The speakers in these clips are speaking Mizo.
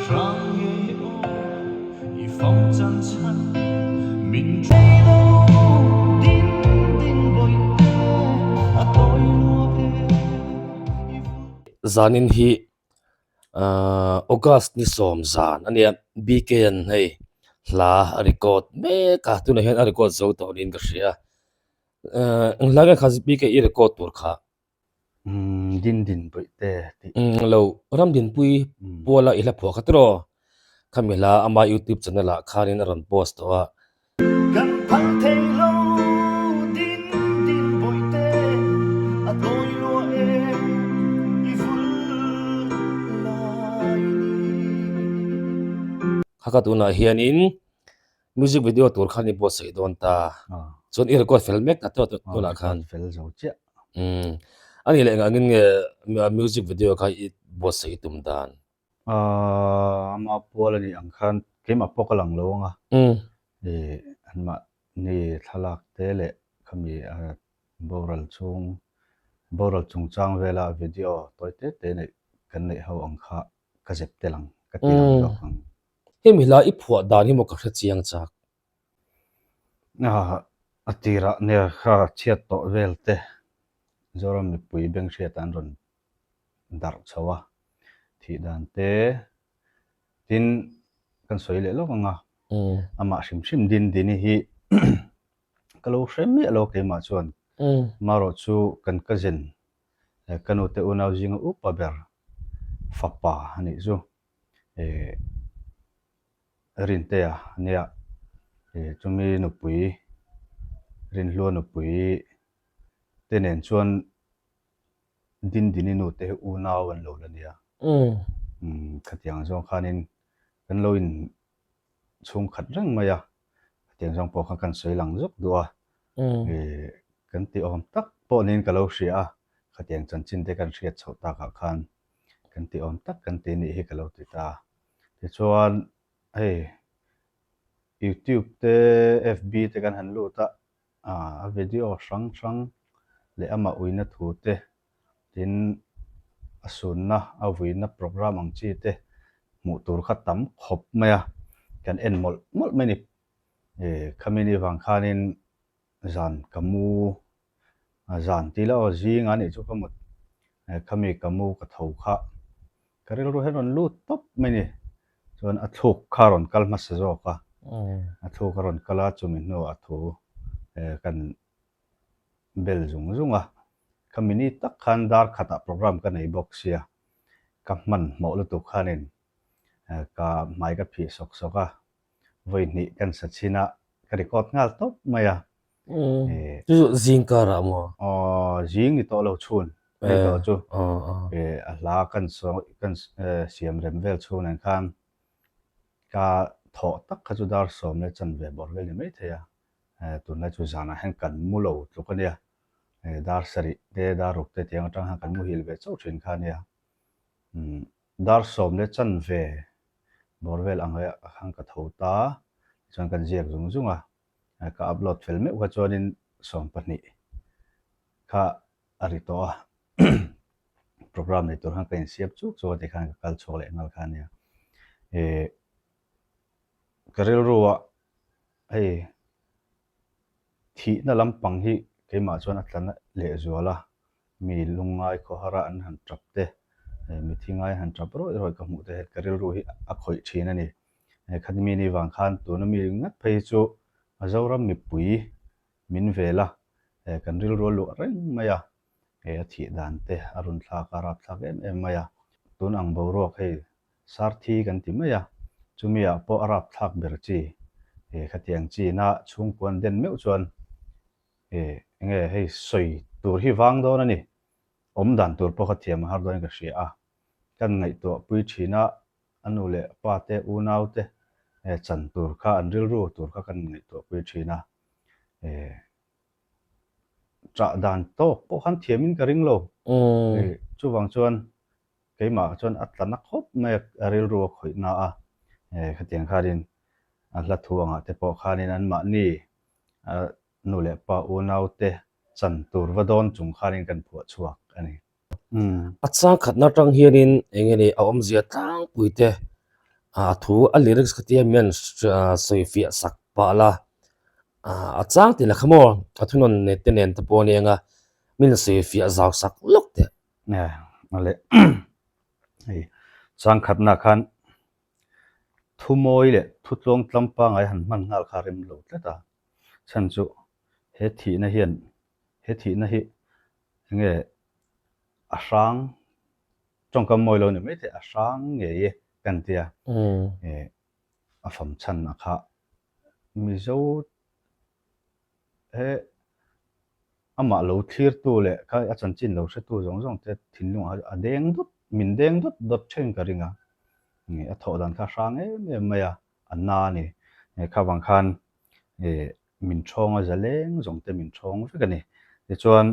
Zanin hi ahh August ni sawm zan a nia BK an hei hla a record mek a tunah hian a record zo tawh niin ka hria ahh enghlai nge kha BK i record tur kha. Umm Dindin Bawihte tih. Umm lo Ramdinpui puala i hla phuah kha tiraw? Khami hla ama youtube channel ah khanin a rawn post tawh a. Kan phal thei lo Dindin Bawihte a tawi lua e i vul lai ni. Kha ka tunah hianin Music video tur khan i buatsaih dawn ta. Chuan i record fel mek ta tunah khan. Fel zo chiah. Umm. A nih leh engah nge music video kha i buatsaih i tum dan? Ama pual a nih ang khan keimah pawh ka lang lo ang a. Anmahni thlalak te leh khami boral chung boral chungchang vela video tawi te te neih kan neih ho ang kha ka zep tel ang ka ti lang zawk ang. Hemi hla i phuah dan hi maw ka hre chiang chak. A tirah nia kha chhiat tawh vel te Zoram mipui beng hriat an rawn darh chho a, thih dan te tin kan sawi leh lawk ang a, amah hrim hrim din dini hi ka lo hre miah lo keimah chuan marawh chu kan cousin ka nute unau zinga upa ber fapa a nih chu. eh Rintea ania eh chumi nupui Rinhlua nupui te nen chuan Dindini nu te hi unau an lo la nia umm khatiang zawng khanin kan lo in chhungkhat reng mai a khatiang zawng pawh khan kan sawi lang zuk duh a eh kan ti awm tak pawh niin ka lo hria a khatiang chanchin te kan hriat chhoh takah khan kan ti awm tak kan ti nih hi ka lo ti ta. Tichuan hei YouTube te FB te kan han lut a, a video hrang hrang leh amah uina thu te tin a sunna a vuina program ang chi te hmuh tur kha tam khawp mai a, kan en mawlh mawlh mai a ni. Khami ni vang khanin Zan ka mu, zan tih lah aw zing a nih chu ka mut khami ka mu ka tho kha ka rilru hian rawn lut tawp mai ni. Chuan a thluk kha rawn kal hmasa zawk a, a thluk a rawn kal a chumi hnuah a thu kan bel zung zung a. Khami ni tak khan dar khatah program ka nei bawk sia, ka hmanhmawh lutuk khanin ka hmai ka phih sawk sawk a. vawi hnih kan sa chhin a, ka record nghal tawp mai a. Chu chu zing karah maw? Aw, zing ni tawh lo chhun hei tawh chu. A hla kan kan siam rem vel chhun ang khan ka thawh tak kha chu dar sawm leh chanve bawrh vel ni maithei a. Tunlai chu zanah hian kan mu lo tluk a nia. Dar sarih te dar ruk te tiang atang hian kan muhil ve chauh thin kha a nia. Dar sawm leh chanve bawr vel ang leh khan ka tho ta, tichuan kan ziak zung zung a, ka upload fel meuh kha chuanin 12 kha a ri tawh a, program nei tur khan ka insiam chuk chuk a tikhan ka kal chhuak leh nghal kha a nia. Ih ka rilru ah hei thihna lampang hi keimah chuan a tla lehzual a, Mi lungngai khawhara an han tap te, mithi ngai han tap rawih rawih ka hmuh te hian ka rilru hi a khawih thin a ni. Khat mi ni vang khan tuna mi ngat phei hi chu a Zoram mipui min vel a, kan rilru a luah reng mai a, a thih dan te a run thlak a, a rap thlak em em mai a. Tun ang boruak hei Sarthi kan ti mai a, chumi ah pawh a rap thlak ber chi, khatiang china chhungkuan den meuh chuan Enge hei sawi tur hi vang dawn a ni. Awm dan tur pawh kha thiam a har dawnin ka hria a. Kan ngaihtuah pui thin a, a nu leh pa te, unau te chan tur kha, an rilru tur kha kan ngaihtuah pui thin a. Ṭah dan tawk pawh khan thiamin ka ring lo. Chuvang chuan keimah chuan a tla na khawp mai a, a rilru a khawih na a. Khatiang khanin a hla thu angah te pawh khanin anmahni nu leh pa unau te chan tur va dawn chung khanin kan phuah chhuak a ni. A chang khatna atang hianin eng nge ni a awmzia tlangpui te. A thu a lyrics kha tia mian sawi fiah sak pah la, a chang tih la kha maw a thunawn nei te nen te pawh a nia min sawi fiah zau sak lawk teh. Awle hei chang khatna khan thu mawi leh thu tluang tlam pangai han hman nghal kha a rem lo tlat a, chhan chu he thihna hian he thihna hi enge a hrang Tawngkam mawi lo ni mai thei, a hrang ngei e kan tia. A fam chhan a kha Mizo he amah lo thlirtu leh kha a chanchin lo hretu zawng zawng te thinlung ah a deng dawt, min deng dawt dawt then ka ring a. A thawh dan kha a hrang em em mai a, a na a ni. Kha vang khan min thawng a zaleng zawng te min thawng vek a ni. Tichuan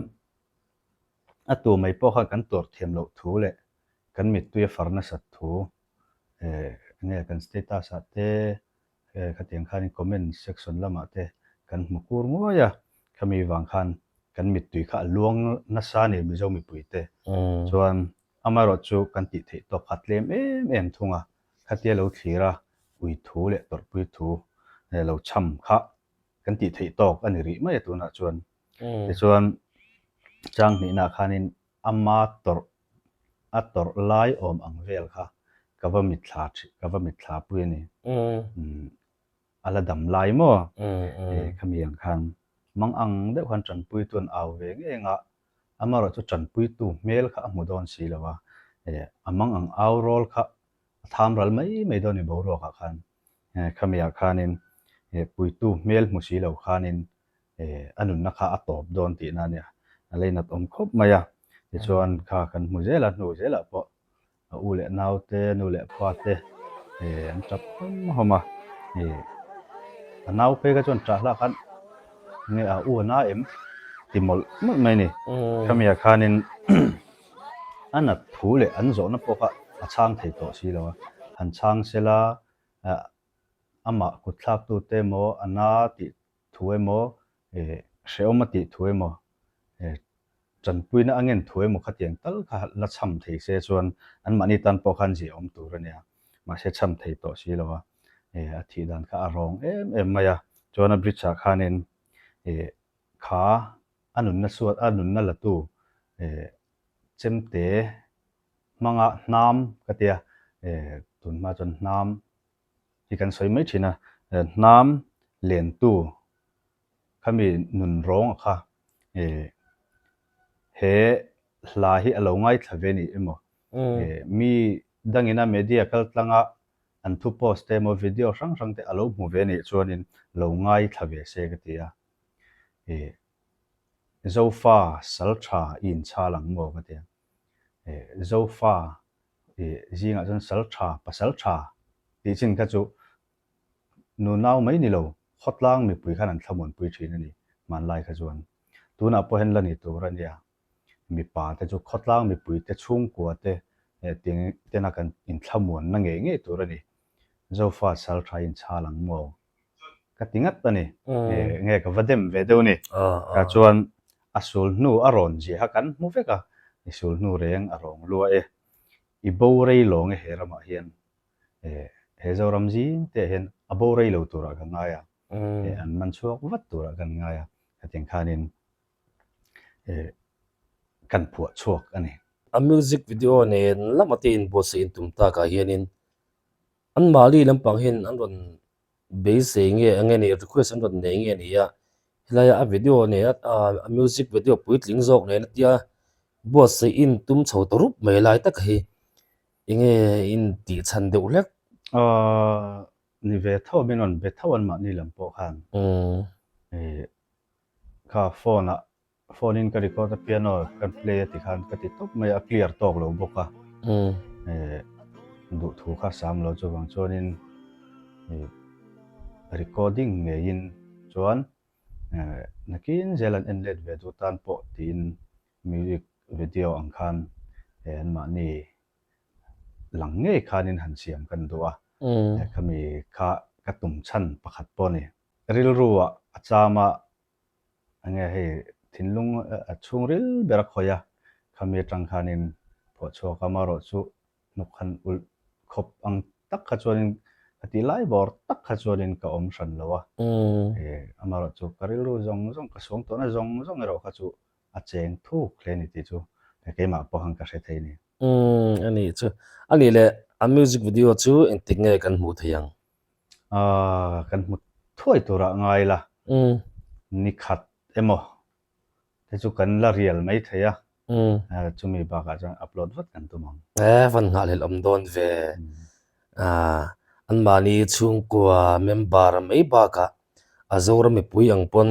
A tu mai pawh khan kan tuar thiam loh thu leh kan mittui a far nasat thu eh enge kan status ah te eh khatiang khanin comment section lamah te kan hmu kur nguai a, khami vang khan kan mittui kha a luang nasa a ni Mizo mipui te chuan amaherawh chu kan tih theih tawk kha a tlem em em thung a, khatia lo thlir a ui thu leh tawrhpui thu eh lo cham kha kan tih theih tawk a ni rih mai a tunah chuan. Tichuan, chang hnihnaah khanin ama tawrh, a tawrh lai awm ang vel kha ka va mitthla ṭhi, ka va mitthla pui a ni. A la dam lai maw? Khami ang khan mang ang deuh khan ṭanpuitu an au ve ngei ang a, amaherawhchu ṭanpuitu hmel kha a hmu dawn si lo a, a mang ang au rawl kha a tham ral mai mai dawn a ni boruakah khan. Khamiah khanin puitu hmel hmu si lo khanin a nunna kha a tawp dawn tihna a nia, a leinat awm khawp mai a. Tichuan kha kan hmu zel a, hnu zelah pawh a u leh nau te, nu leh pa te an tap hawm hawm a. A nau phei kha chuan ṭah hlak khan nge a u a na em ti mawlh mawlh mai a ni. Khamiah khanin a nat thu leh an zawhna pawh kha a chhang thei tawh si lo a, han chhang sela amah kutthlaktute emaw a na tih thu emaw, hrehawm a tih thu emaw, tanpuina a ngen thu emaw khatiang tal kha la chham thei se chuan anmahni tan pawh khan ziahawm tur a nia. Mahse chham thei tawh si lo a, a thih dan kha a rawng em em mai a. Chuan a bridge ah khanin kha a nunna suat, a nunna latu chemte hmanga hnam ka tia, tunhma chuan hnam hi kan sawi mai thin a, hnam lentu khami nun rawng a kha he hla hi a lo ngaithla ve ni emaw mi dangina media kal tlanga an thu post te emaw video hrang hrang te a lo hmu ve nih chuanin lo ngaithla ve se ka ti a, Zofa sal tha i inchhal ang maw ka ti a, Zofa zingah chuan sal tha, pasal tha tih chin kha chu nunau mai ni lo, khawtlang mipui khan an thlamuanpui thin a ni hmanlai kha chuan. Tunah pawh hian la ni tur a nia, mipa te chu khawtlang mipui te chhungkua te tena kan inthlamuanna ngei ngei tur a ni. Zofa sal tha inchhal ang maw? Ka ti ngat a ni. Nge ka va dem ve deuh a ni. Tah chuan a sul hnu a rawn ziah kha kan hmu vek a, i sul hnu reng a rawng lua e. I bo rei lawng e he ramah hian, he Zoram zing te ah hian a bo rei lo turah ka ngai a, an man chhuak vat turah kan ngai a, hetiang khanin kan phuah chhuak a ni. A music video nen lama te inbuatsaih intum takah hianin An mahni lampang hian an rawn beisei nge eng nge ni request an rawn nei nge ni a helaia a video nei a a music video puitling zawk nen a tia buatsaih in tum chho ta rup mai lai tak hi eng nge in tih chhan deuh hlek. Aaa ni ve tho min rawn be tho an mahni lam pawh khan kha phone ah Phone in ka record a piano kan play a ti khan ka ti tawp mai a, a clear tawk lo bawk a. Eh duh thu kha sam lo chuvang chuanin eh recording ngeiin chuan eh nakin zel an en let ve duh tan pawh tiin music video ang khan eh anmahni lang ngei khanin han siam kan duh a. Khami kha ka tum chhan pakhat pawh a ni. Rilru ah a cham a Enge hei thinlung a chhungril ber a khawih a, khami atang khanin phuah chhuak a, amaherawh chu hnuk han ulh khawp ang. tak kha chuanin khati lai bawr tak kha chuanin ka awm hran lo a. Amaherawh chu ka rilru zawng zawng, ka suangtuahna zawng zawng erawh kha chu a cheng thuk hle a ni tih chu keimah pawh khan ka hre thei a ni. Umm a nih chu. A nih leh a music video chu engtik nge kan hmuh thei ang? Aaa kan hmu thuai turah ngai la. Ni khat emaw te chu kan la rial mai thei a. Chumi bakah chuan upload vat kan tum ang. E van nghahhlelh awm dawn ve. Aaa anmahni chhungkua member mai bakah a Zoram mipui ang pawn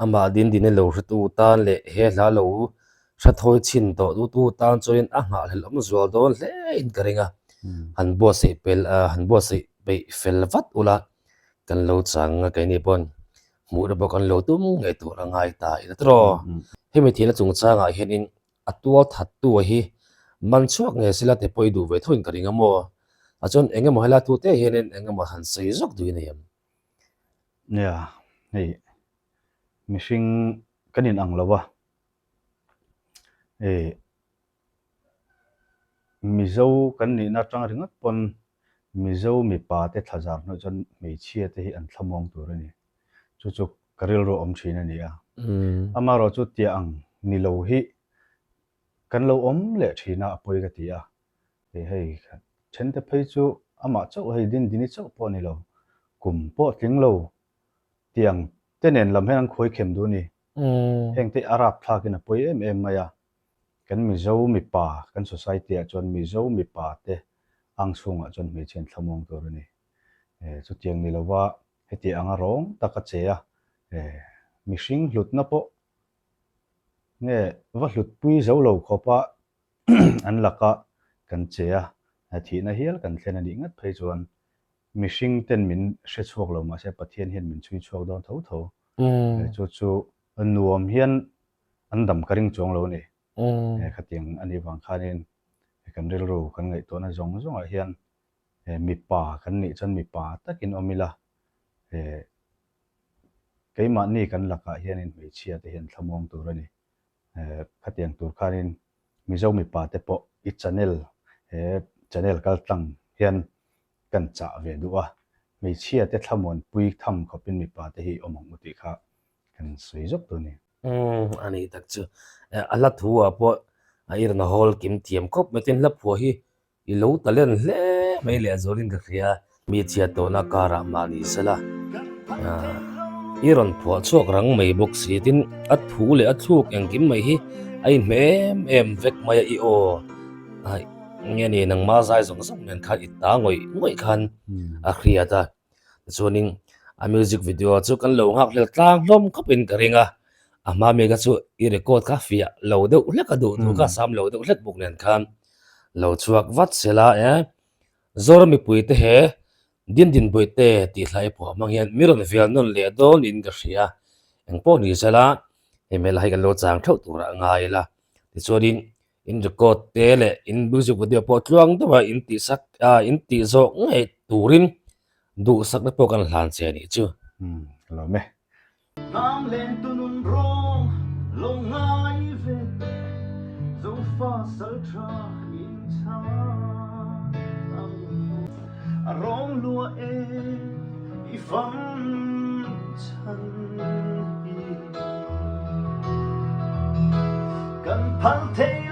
amah Dindina lo hretu tan leh he hla lo hrathawi chhin tawh dutu tan chuanin a nghahhlelh awm zual dawn hle in ka ring a, han buatsaih pel han buatsaih peih fel vat ula kan lo chang a keini pawn hmuhna pawh kan lo tum ngei tur a ngai ta ila tiraw. Hemi thihna chungchangah hianin a tual thattu a hi man chhuak nge sila te pawh i duh ve thoin ka ring a maw? A chuan eng emaw helai tute hianin eng emaw han sawi zawk duhin a em? Nia, hei mihring kan in ang lo a, hei Mizo kan nihna atang ringawt pawn Mizo mipa te thlazar hnuai chuan hmeichhia te hi an thlamuang tur a ni. Chu chu ka rilru awm thin a ni a. Amaherawh chu tia ang ni lo hi kan lo awm leh thin a, a pawi ka ti a. Hei hei then te phei chu amah chauh hei Dindini chauh pawh a ni lo, kum pawh tling lo tiang te nen lam hian an khuai khem duh a ni. Heng te a rapthlakin a pawi em em mai a. Kan Mizo mipa, kan society ah chuan Mizo mipa te ang chhungah chuan hmeichhia an thlamuang tur a ni. Chutiang ni lova heti anga rawng taka che a, mihring hlutna pawh nge va hlutpui zo lo khawpa an laka kan che a, thihna hial kan thlen a nih ngat phei chuan mihring ten min hre chhuak lo mahse Pathian hian min chhui chhuak dawn tho tho. Chu chu nuam hian an dam ka ring chuang lo a ni. Khatiang a nih vang khanin kan rilru kan ngaihtuahna zawng zawngah hian mipa kan nih chuan mipa takin awm ila, keimahni kan lakah hianin hmeichhia te hian thlamuang tur a ni. Khatiang tur khanin Mizo mipa te pawh i channel he channel kal tlang hian kan chah ve duh a, hmeichhia te thlamuanpui tham khawpin mipa te hi awm ang u tih kha kan sawi zawk tur a ni. Umm a nih tak chu. A hla thu ah pawh a irna hawl kim thiam khawp mai tin hla phuah hi I lo talent hle mai leh zualin ka hria. Mi chhiat tawhna karah mahni sela i rawn phuah chhuak rang mai bawk si. Tin, a thu leh a thluk engkim mai hi a inhmeh em em vek mai a, i aw nge ni nangma zai zawng zawng nen khan i ta ngawih ngawih khan a hriat a. Tichuanin a music video chu kan lo nghak hlel tlang hlawm khawpin ka ring a, a hma mi kha chu i record kha fiah lo deuh hlek a duh duh kha sam lo deuh hlek bawk nen khan lo chhuak vat sela e. Zoram mipui te he Dindin Bawihte tih hlai pawh hmang hian mi rawn vel nawn leh dawn in ka hria. Engpawh ni sela hei hmel hi kan lo chang theuh turah ngai ila. Tichuanin in record te leh in music video pawh tluang deuha in tih sak ah in tih zawh ngei turin duhsakna pawh kan hlan che anih chu. Umm ka lawm e. Hnam leng tu nun rawng lo ngai ve Zofa sal tha in chhan ang A rawng lua e i fam chhan hi Kan phal thei.